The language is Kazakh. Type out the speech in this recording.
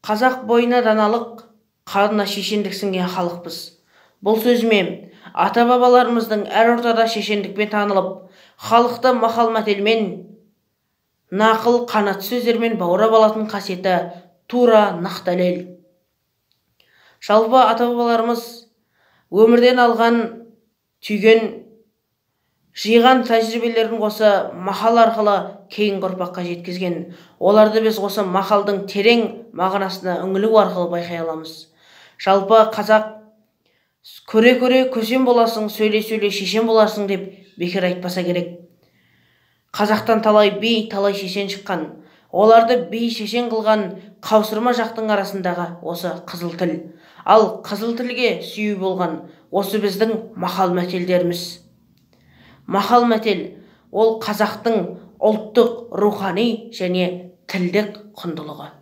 Қазақ бойына даналық, қанына шешендік сіңген халықпыз. Бұл сөзіме ата-бабаларымыздың әр ортада шешендікпен танылып, халықты мақал-мәтелмен, нақыл, қанатты сөздермен баурап алатын қасиеті тура нақ дәлел. Жалпы ата-бабаларымыз өмірден алған, түйген, жиған тәжірибелерін осы мақал арқылы кейінгі ұрпаққа жеткізген. Оларды біз осы мақалдың терең мағынасына үңілу арқылы байқай аламыз. Жалпы қазақ көре-көре көсем боласың, сөйлей-сөйлей шешен боласың деп бекер айтпаса керек. Қазақтан талай би, талай шешен шыққан. Оларды би шешен қылған қаусырма жақтың арасындағы осы қызыл тіл. Ал қызыл тілге сүйеу болған осы біздің мақал-мәтелдеріміз. Мақал-мәтел ол қазақтың ұлттық, рухани және тілдік құндылығы.